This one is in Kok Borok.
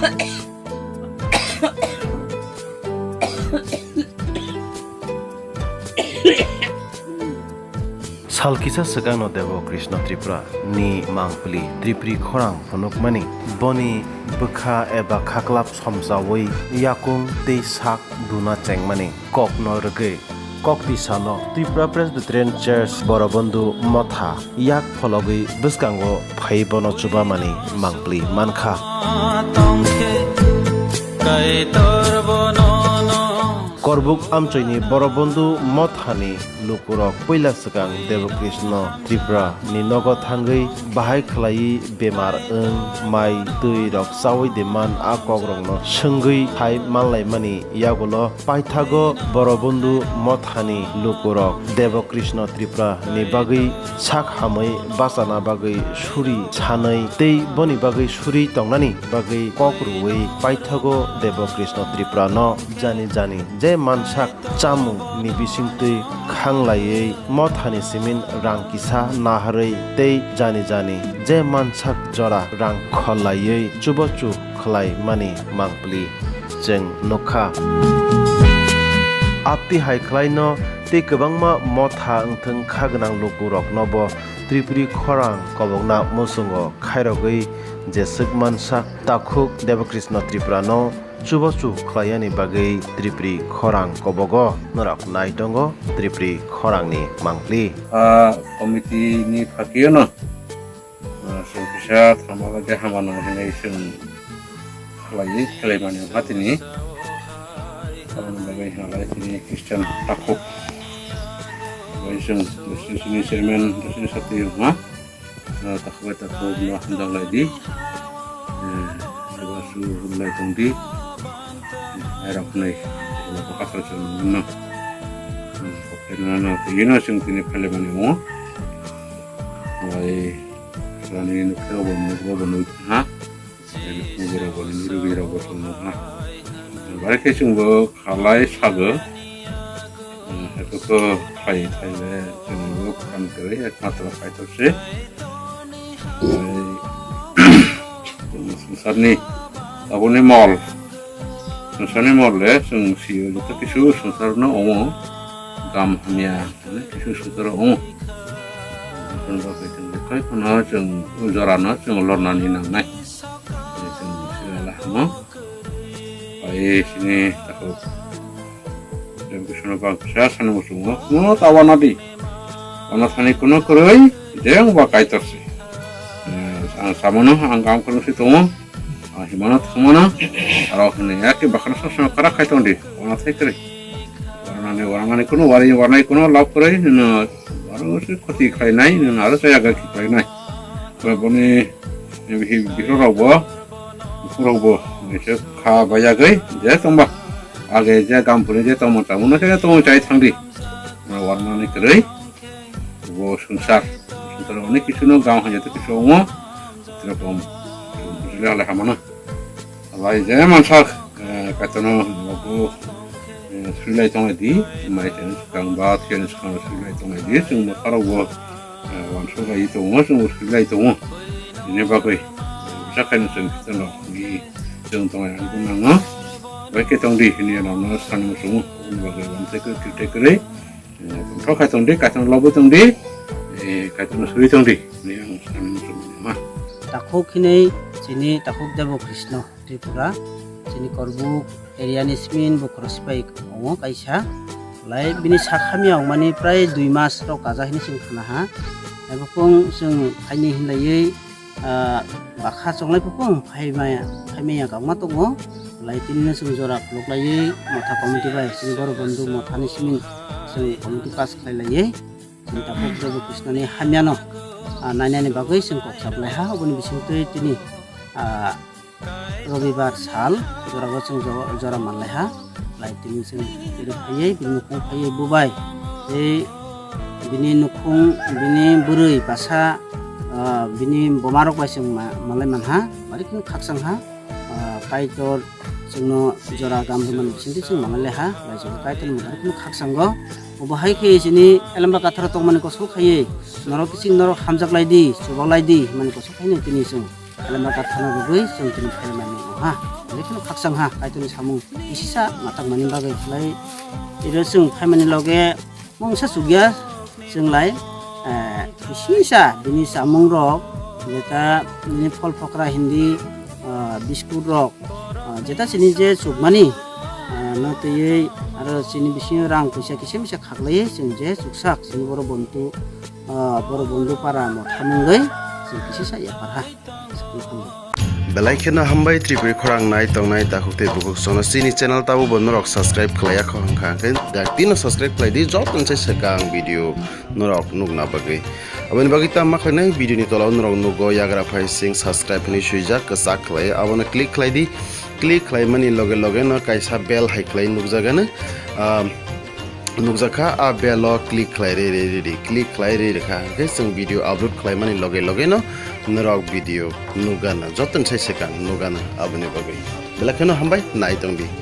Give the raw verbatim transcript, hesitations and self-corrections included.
Sal kisa swkangno Debo Krishna Tripura ni mangpili Tripuri khorang phunukmani, boni bwkha eba khaklap somsawi yakung tei sak duna chengmani kokno rwgwi, kokti salo Tripura Presbyterian Church Borobondhu Motha yak phologwi bwskango phai bono chubamani mangpili mankha. Korbuk amchoini Borobondhu Mothani lukurok puila swkang Debo Krishna Tripura ni nogo thangwi bahai khlaiwi bemar wng mai twi rok chawi de man a kokrokno swngwi hai manlaimani yagulo paithago Borobondhu Mothani lukurok Debo Krishna Tripura ni bagwi sak hamwi bachana bagwi suri sanwi tei boni bagwi suri tongnani bagwi kok rwwi paithago Debo Krishna Tripura no jani jani je mansak chamung ni bisingtwi khanglaiwi Mothani simin rang kisa naharwi tei jani jani je mansak jora rang khollaiwi chubachu khlai mani mangpili chwng nukha. Apti hai khlaino tei kwbangma Motha wngthwng kha gwnang lukuroknobo Tripuri khorang kobokna muchungo khairogwi jeswk mansak takhuk Debo Krishna Tripura no chubachu khlaiyani bagwi Tripuri khorang kobogo norok nai tongo Tripuri khorangni mangpili. A committee ni phakiyo no, ah, chwng kisa thamala de hamano hinwi chwng khlaiwi khlaimani wngkha tini. Aboni bagwi hinalai tini Christian takhuk bai chwng, chini chairman, chini satwi wngkha. Ah, takhuk bai takhuk no hamjak lai di. Eh, eba su lai tong di. Eh, airok hwnwi, eba kathar chwng nungno. Hmm, koktwma no twi no chwng tini phailaimani wngo. Bai, sani nukhe obo nukgo bo nui ha. Nukgo rok bo nui rwgwi rok bo chwng nung ha. Bai khe chwng bo khalai sago. Hmm, haiphano khai, khai le chwng bo phan kwrwi ekmatro Kaitor se. Bai, chwng swngcharni tabukni mol. Swngcharni mol le chwng sio joto kisu swngcharno omo gam hamya hwnwi kisu swngcharo omo. Chwng bo kaitor le khai phano chwng jorano chwng lornani nangnai. Chwng sila hamo. Bai sini takhuk. Chwng kisu no bang kisa sani muchungo. Kuno tawa nadi. Ono sani kuno kwrwi jeng ba kaitor se. Eh, ang samono ang gam khoroknwi tongo. Ah, himano thangmano, aro hwnwi ya khe bakhana sasano kara khai tongdi, wana thai kwrwi. Warnani, warnani kuno wari, warnai kuno lab kwrwi, nino aro se khoti khlainai, nino aro chaya ga khlainai. Boni bihik, bihik rok bo, buphur rok bo, nise kha bayagwi, je tongba. Age je gampuni je tongmung chamung no khe tongmung chai thangdi. Warnani kwrwi. Bo swngchar, swngchar onek kisu no gam hamya tei kisu omo, jerokom bujuli halai hamano. Alai je mansak, eh, katono bo, eh, surilai tonglai di, mai khe swkang ba khe swkang surilai tonglai di, chwng bo kharo bo, eh, wansuk lai tongo, chwng bo surilai tongo. Bini bagwi, eh, bwsa khaino chwng kitono, ni chwng tonglai ang nango. Bai khe tong di, hini ano no sani muchungo, bini bagwi wansai kwrwi, kwrwi, kwrwi. Eh, tongthok khai tong di, kaitorno lobwi tong di, eh, kaitorno suri tong di, hwnwi ang sani muchung ma. Takhuk hinwi chini takhuk Debo Krishna Tripura, chini Korbuk area ni simin bo khoroksa bai tongo kaisa. Lai bini sak hamya wngmani prai dui mas rok kaja hinwi chwng khna ha. Abo kung chwng khaini hinlaiwi ah, bakha chonglai phupung phaimaya, phaimaya kangma tongo. Lai tini no chwng jora khuluk laiwi motha committee bai chini borok bondhu mothani simin chwng committee pass khlai laiwi chini takhuk Debo Krishna ni hamya no, ah, nainani bagwi chwng kok chap lai ha. Oboni bisingtwi tini, ah, Robibar sal jora o chwng jo-, jora manlai ha. Lai tini chwng iri phaiwi bini nukhung phaiwi bubai. Tei bini nukhung, bini bwrwi basa, ah, bini buma rok bai chwng ma-, malai man ha. Bari kheno khakchang ha. Ah, Kaitor chwngno jora gam rwmani bisingtwi chwng malai lai ha. Lai chwng Kaitor ni bari kheno khakchang go. Obo hai khe chini Elembra Katharo tongmani kosok khaiwi norok kiching norok hamjak lai di, chubak lai di hwnmani kosok khaino tini chwng Elembra Katharo rwgwi chwng tini phaimani. ha, bini kheno khakchang ha, Kaitorni samung kisisa ma tangmani bagwi khlai. Iro chwng phaimani loge mungsa chukya chwng lai, eh, kisisa bini chamung rok, jeta bini phol phokra hindi, ah, biskut rok, ah, jeta chini je chukmani, ah, no twiwi aro chini bisingo rang puisa kisa misa khaklaiwi chwng je chuksak chini boro bontu, ah, boro bontu para motha mungwi chwng kisisa yapar ha. Belai kheno hambai Tripuri khorang nai tongnai takhuk tei bukhuk sono chini channel tabo bo norok subscribe khlaiya kho hwnkha hwnkhe dakti no subscribe khlai di joto ni sai swkang video norok nukna bagwi. Aboni bagwi tamo khlainai video ni tola o norok nugo yagra phai sing subscribe hinwi swijak kwchak khlai abono click khlai di. Click khlaimani loge loge no kaisa bell hai khlai nukjagano. Ah, nukjakha, a bell o click khlai rwi rwi rwi di, click khlai rwi rwkha, hwnkhe chwng video upload khlaimani loge loge no norok video nukgana, joto ni sai swkang nukgana aboni bagwi. Belai kheno hambai nai tong di.